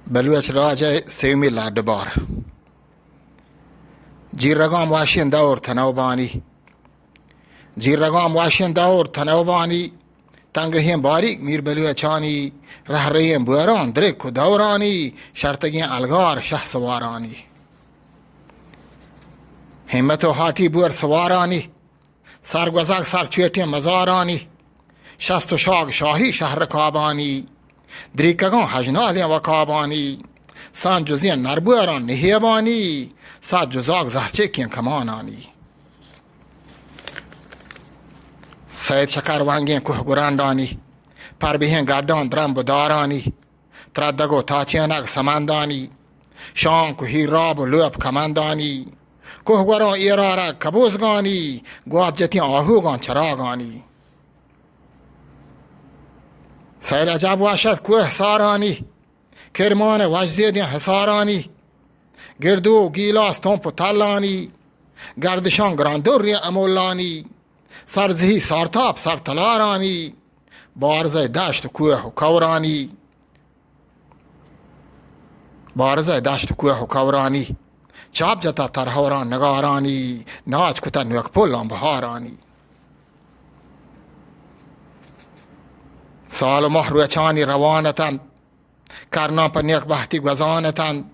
بلوچ راج ءِ سیمی لڈبار۔ جیرگاں واشیں دور تنوبانی، جیرگاں واشیں دور تنوبانی، تنگہیں باریک میر بلوچانی، رہرئیں بوران درک و دورانی، شرتگیں الگار شہسوارانی۔ ہمت و ہاٹی بور سوارانی، سرگوزگ سرچوٹیں مزارانی، شست و شاگ شاہی شہرکابانی، دریکگاں ہژنالیں وکابانی، سنج و زین نربوراں نہیبانی، سد جزاگ زہرچکیں کمانانی۔ سید شکر ونگیں کوہ گرانڈانی، پربہیں گڈاں درمب و دارانی، تردگ و تاچینگ سمندانی، شانک و ہیراب و لوپ کمندانی، کوہ گوراں ایرارگ کبوزگانی، گوات جتیں آہوگاں چراگانی۔ سیل عجب وشت کوہ سارانی، کرمان وش زیدیں حصارانی، گردو و گیلاس تمپ و تلانی، گردشاں گراندریں امولانی، سرزہی سارتاپ سرتلارانی، بارزئے دشت و کوہ و کورانی، بارزئے دشت و کوہ و کورانی، چاپ جتا ترہوراں نگارانی، ناچ کتا نوک پلاں بہارانی۔ سال و ماہ روچانی روان اتنت، کرناں پہ نیک بہتی گوزان اتنت،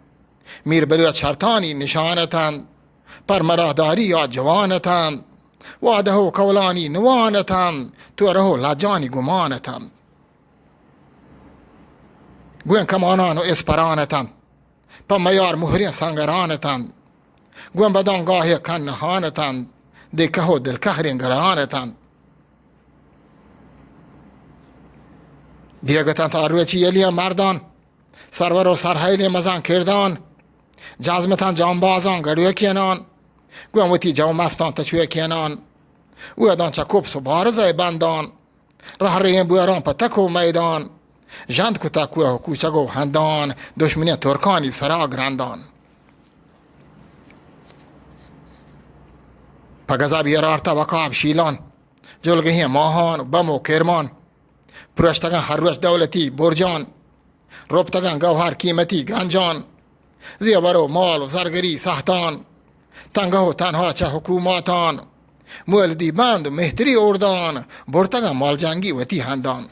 میر بلوچ شرطانی نشان اتنت، پر مڑاہداری یا جوان اتنت، وعدہ و قولانی نوان اتنت، تو رہو لجانی گمان اتنت۔ گوین کمانان و اسپران اتنت، پہ میار مہریں سنگران اتنت۔ گوین بدان گاہے کن نہان اتنت، دے کہو دلکہریں گڑان اتنت۔ بیگ اتنت آ روچی یلیاں مردان، سرور و سرحیلیں مزان کردان، جزم اتنت جانبازان گڑوکینان، گوین وتی جو مستان تچوکینان، او ادان چہ کپس و بارزئے بندان۔ رہرہیں بوراں پہ تک و میدان، ژند کتہ کوہ و کوچگ و ہندان، دشمنیں ترکانی سرا گرندان۔ پہ گزب یرارتہ وقاب شیلان، جلگہیں ماہان و بم و کرمان، پروشتگاں ہر روچ دولتی برجان، رپتگاں گوہر قیمتی گنجان، زیور و مال و زرگری سہتان، تنگہ و تنہا چہ حکوماتان، مولدی بند و مہتری اوردان، برتگاں مال جنگی وتی ہندان۔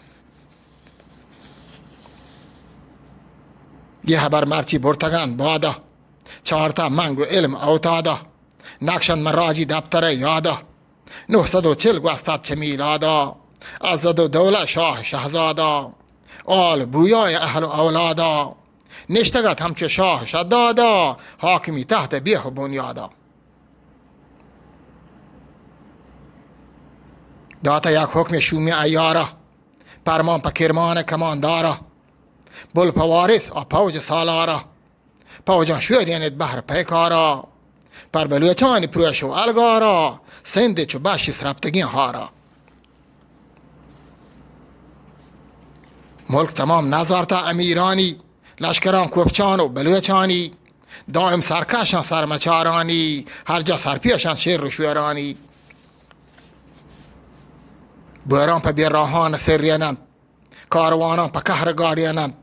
یہ ہبر مرچی برتگان بادہ، چارتا منگ و علم اوتادہ، نقشند من راجی دپتر یادہ۔ نہ سد و چل گوستت چہ میلادا، از زد و دولت شاہ شہزادا، آل بویای اہل و اولادا، نشتگت ہمچو شاہ شدادا، حاکمی تحت بیہ و بنیادا۔ داتہ یک حکم شومی عیارہ، پرمان پہ کرمان کماندارہ، بل پہ وارث آ پوج سالارہ۔ پوجاں شورینت بہر پیکارا، پر بلوچانی پروش و الگارا، سند چو بشی سرپتگیں ہارا۔ ملک تمام نزارتا امیرانی، لشکراں کوپچان و بلوچانی، دائم سرکشاں سرمچارانی، ہر جا سرپیشاں شیر و شورانی۔ بوراں پہ بیراہان سریننت، کارواناں پہ کہر گاڑیننت،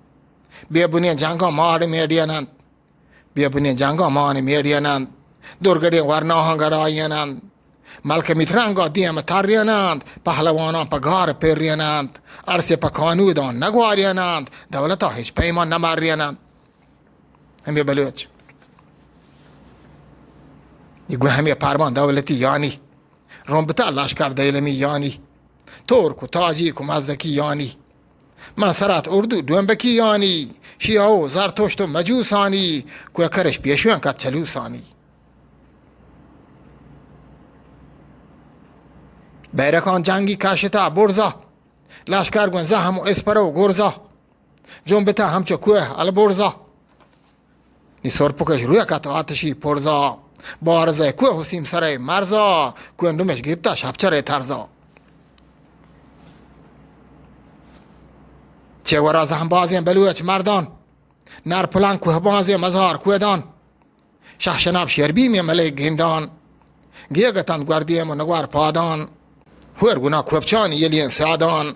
بے بنیں جنگاں ماڑ میڑیننت۔ بے بنیں جنگاں مان میڑیننت، درگڑیں ورناہاں گڑائیننت۔ ملکمیت رنگا دیم تریننت، پہلواناں پہ گار پریننت۔ ارسے پہ کانوداں نگواریننت، دولتا ہچ پیما نمریننت۔ ہمے بلوچ۔ یہ گو ہمے پرمان دولتی یانی، رمبتا لشکر دیلمی یانی، ترک و تاجیک و مزدکی یانی۔ من سرات اردو ڈومبکی یانی، شیعہ و زرتشت و مجوسانی، کوکرش پیشوین کت چلوسانی۔ بیرکان جنگی کشتا برزا، لشکر گون زہم و اسپر و گرزا، جنبتا ہمچو کوہ البرزا۔ نی سرپکش روی کت آتشی پرزا، بارزئے کوہ و سیمسرئے مرزا، کوندمش گپتا شپچرئے ترزا۔ چہ ورا زہمبازیں بلوچ مردان، نر پلان کوہ بازیں مزار کودان، شہ شناب شیربیمیں ملک گندان، گیگ اتنت گوردیم و نگوار پادان، ہور گنا کوپچانی یلین سیادان،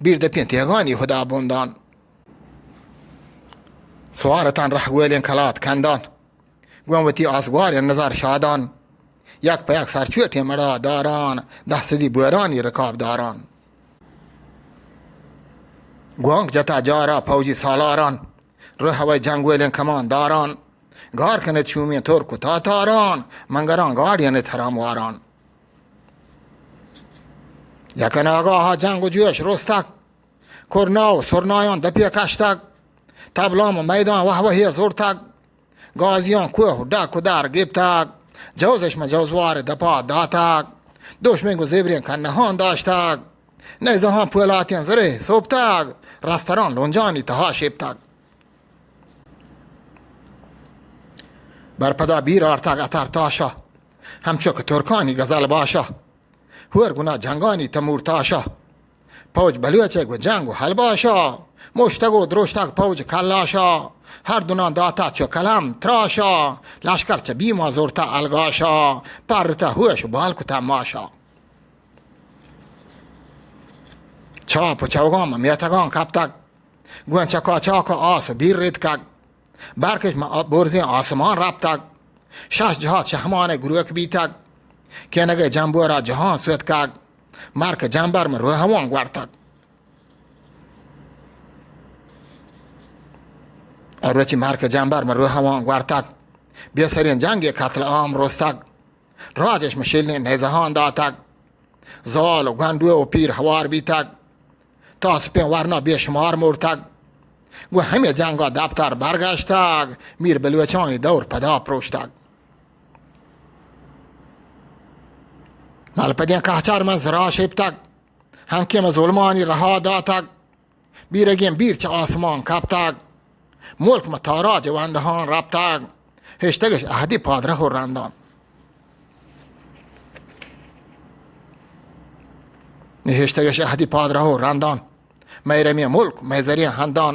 بیر دپیں تیگانی ہدا بندان۔ سوارتان رہگولیں کلات کندان، گوں وتی آسگواریں نظر شادان، یک پہ یک سرچوٹیں مڑا داران، دہ سدی بورانی رکاب داران۔ گوانک جتا جارا پوجی سالاران، روہ وی جنگولیں کمان داران، گار کنت شومیں ترک و تاتاران، منگران گاڑی انت حرام واران۔ یک ناگاہ جنگ و جوش رستگ، کرنا و سرنایان دپی کشتگ، تبلام و میدان وہ وہی زرتگ، گازیان کوہ و ڈک و در گپتگ، جوزش مہ جوزوار دپا داتگ، دشمن گو زیبرین کنہان داشتگ، نیزہان پولاتین زرہ سوپتگ، رستران لونجانی تہا شپتگ۔ برپدا بیر آرتگ اتر تاشا، ہمچو کہ ترکانی غزل باشا، ہور گنا جنگانی تمور تاشا، پوج بلوچ گو جنگ و ہلباشا، مشتگ و درشتگ پوج کلاشا، ہر دنان داتا چو کلم تراشا، لشکر چہ بیما زورتا الگاشا، پرتا ہوش و بال کتا ماشا۔ چاپ و چوگان میتگان کپتگ، گون چکا چاک و آس و بیر ریتکگ۔ برکش مہ برزیں آسمان رپتگ، شش جہات شہمان گروک بیتگ، کینگ جمبورا جہان سوتکگ، مرک جمبر مہ روہوان گورتگ۔ اور وچی مرک جمبر مہ روہوان گورتگ، بے سرین جنگ قتل عام رستگ، راجش مہ شلیں نیزہان داتگ، زال و گنڈو و پیر ہوار بیتگ، تاسپیں ورنا بے شمار مرتگ۔ گوں ہمے جنگا دپتر برگشتگ، میر بلوچانی دور پدا پروشتگ۔ ملپدیں کہچر من زرا شپتگ، ہنکیں من ظلمانی رہا داتگ۔ بیرگیں بیر چہ آسمان کپتگ، ملک مہ تاراج ونڈہان رپتگ، ہشتگش اہدی پادرہ و رندان۔ ہشتگش اہدی پادرہ و رندان، مئے رمیں ملک، مئے زریں ہندان،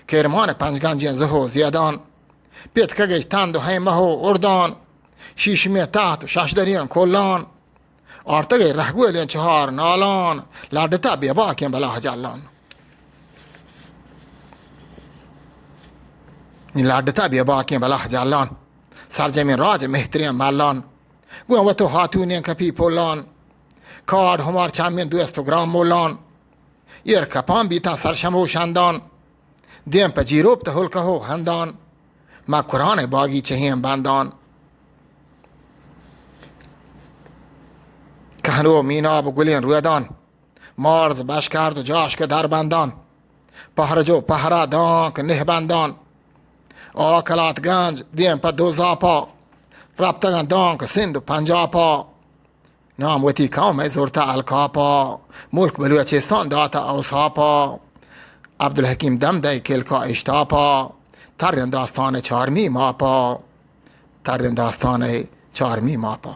کرمان پنجگنجیں زہ و زیدان، پتکگش تند و ہیمہ و اردان، شیشمیں تحت و ششدریں کلان، آرتگ ء رہگولیں چہار نالان، لڈتا بے باکیں بلاہ جلان۔ نی لڈتا بے باکیں بلاہ جلان، سرجمیں راج مہتریں ملان، گوں وت و ہاتونیں کپی پولان، کاڑ ہمار چمیں دوست و گرام مولان، ایر کپان بیتاں سرشم و شندان، دیم پہ جیروپ تہ ہلکہ و ہندان، ما قرآن باگی چہین بندان۔ کہنو میناب گلین رودان، مارز بشکرد و جاشک دربندان، پہرج و پہرا دانک نہ بندان، آکلات گنج دیم پہ دوزاپا، رپتگان دانک سندھ و پنجاپا۔ نام وتی قوم ء زرتہ الکاپا، ملک بلوچستان داتہ اوساپا۔ عبدالحکیم دم دئے کلکا اشتاپا، ترین داستان چارمی ماپا، ترین داستان چارمی ماپا۔